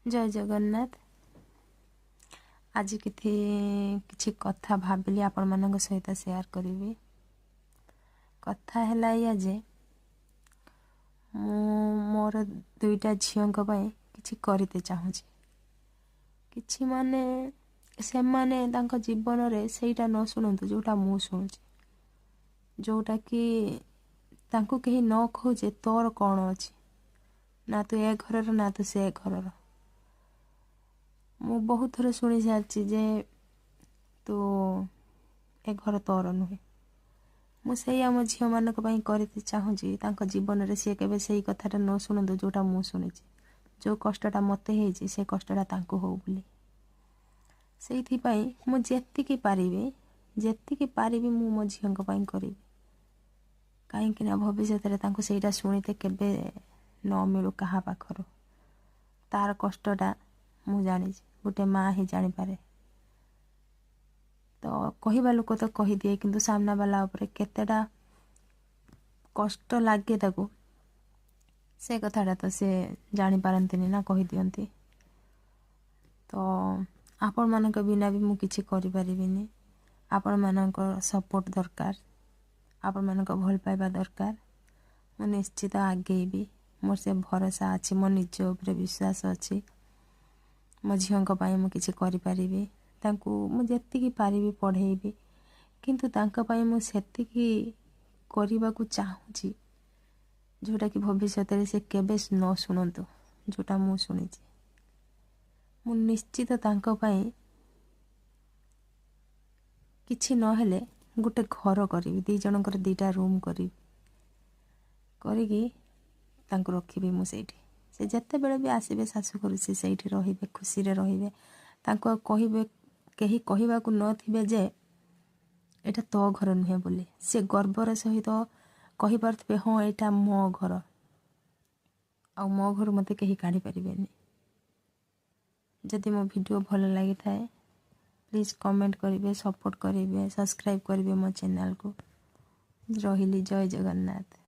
ଜୟ ଜଗନ୍ନାଥ। ଆଜି କିଛି କିଛି କଥା ଭାବିଲି ଆପଣମାନଙ୍କ ସହିତ ସେୟାର କରିବି। କଥା ହେଲା ଏଇଆ ଯେ ମୁଁ ମୋର ଦୁଇଟା ଝିଅଙ୍କ ପାଇଁ କିଛି କରିତେ ଚାହୁଁଛି। କିଛି ମାନେ ସେମାନେ ତାଙ୍କ ଜୀବନରେ ସେଇଟା ନ ଶୁଣନ୍ତୁ ଯେଉଁଟା ମୁଁ ଶୁଣୁଛି, ଯେଉଁଟାକି ତାଙ୍କୁ କେହି ନ କହୁ ଯେ ତୋର କ'ଣ ଅଛି, ନା ତୁ ଏ ଘରର ନା ତୁ ସେ ଘରର। ମୁଁ ବହୁତ ଥର ଶୁଣି ସାରିଛି ଯେ ତୁ ଏ ଘର ତୋର ନୁହେଁ। ମୁଁ ସେଇ ଆମ ଝିଅମାନଙ୍କ ପାଇଁ କରିତେ ଚାହୁଁଛି, ତାଙ୍କ ଜୀବନରେ ସିଏ କେବେ ସେଇ କଥାଟା ନ ଶୁଣନ୍ତୁ ଯେଉଁଟା ମୁଁ ଶୁଣିଛି। ଯେଉଁ କଷ୍ଟଟା ମୋତେ ହେଇଛି ସେ କଷ୍ଟଟା ତାଙ୍କୁ ହଉ ବୋଲି। ସେଇଥିପାଇଁ ମୁଁ ଯେତିକି ପାରିବି, ଯେତିକି ପାରିବି ମୁଁ ମୋ ଝିଅଙ୍କ ପାଇଁ କରିବି। କାହିଁକିନା ଭବିଷ୍ୟତରେ ତାଙ୍କୁ ସେଇଟା ଶୁଣିତେ କେବେ ନ ମିଳୁ କାହା ପାଖରୁ। ତାର କଷ୍ଟଟା ମୁଁ ଜାଣିଛି, ଗୋଟେ ମା ହିଁ ଜାଣିପାରେ। ତ କହିବା ଲୋକ ତ କହିଦିଏ, କିନ୍ତୁ ସାମ୍ନାବାଲା ଉପରେ କେତେଟା କଷ୍ଟ ଲାଗେ ତାକୁ, ସେ କଥାଟା ତ ସେ ଜାଣିପାରନ୍ତିନି ନା, କହିଦିଅନ୍ତି। ତ ଆପଣମାନଙ୍କ ବିନା ବି ମୁଁ କିଛି କରିପାରିବିନି। ଆପଣମାନଙ୍କ ସପୋର୍ଟ ଦରକାର, ଆପଣମାନଙ୍କ ଭଲ ପାଇବା ଦରକାର। ମୁଁ ନିଶ୍ଚିତ ଆଗେଇବି, ମୋର ସେ ଭରସା ଅଛି, ମୋ ନିଜ ଉପରେ ବିଶ୍ୱାସ ଅଛି। ମୋ ଝିଅଙ୍କ ପାଇଁ ମୁଁ କିଛି କରିପାରିବି। ତାଙ୍କୁ ମୁଁ ଯେତିକି ପାରିବି ପଢ଼େଇବି, କିନ୍ତୁ ତାଙ୍କ ପାଇଁ ମୁଁ ସେତିକି କରିବାକୁ ଚାହୁଁଛି ଯେଉଁଟାକି ଭବିଷ୍ୟତରେ ସେ କେବେ ନ ଶୁଣନ୍ତୁ ଯେଉଁଟା ମୁଁ ଶୁଣିଛି। ମୁଁ ନିଶ୍ଚିତ ତାଙ୍କ ପାଇଁ କିଛି ନହେଲେ ଗୋଟେ ଘର କରିବି, ଦୁଇ ଜଣଙ୍କର ଦୁଇଟା ରୁମ୍ କରିବି, କରିକି ତାଙ୍କୁ ରଖିବି ମୁଁ ସେଇଠି। ସେ ଯେତେବେଳେ ବି ଆସିବେ ଶାଶୁ ଘରୁ ସେ ସେଇଠି ରହିବେ, ଖୁସିରେ ରହିବେ। ତାଙ୍କୁ ଆଉ କହିବେ କେହି କହିବାକୁ ନଥିବେ ଯେ ଏଇଟା ତୋ ଘର ନୁହେଁ ବୋଲି। ସେ ଗର୍ବର ସହିତ କହିପାରୁଥିବେ, ହଁ ଏଇଟା ମୋ ଘର, ଆଉ ମୋ ଘରୁ ମୋତେ କେହି କାଢ଼ିପାରିବେନି। ଯଦି ମୋ ଭିଡ଼ିଓ ଭଲ ଲାଗିଥାଏ ପ୍ଲିଜ୍ କମେଣ୍ଟ କରିବେ, ସପୋର୍ଟ କରିବେ, ସବସ୍କ୍ରାଇବ୍ କରିବେ ମୋ ଚ୍ୟାନେଲ୍କୁ। ରହିଲି, ଜୟ ଜଗନ୍ନାଥ।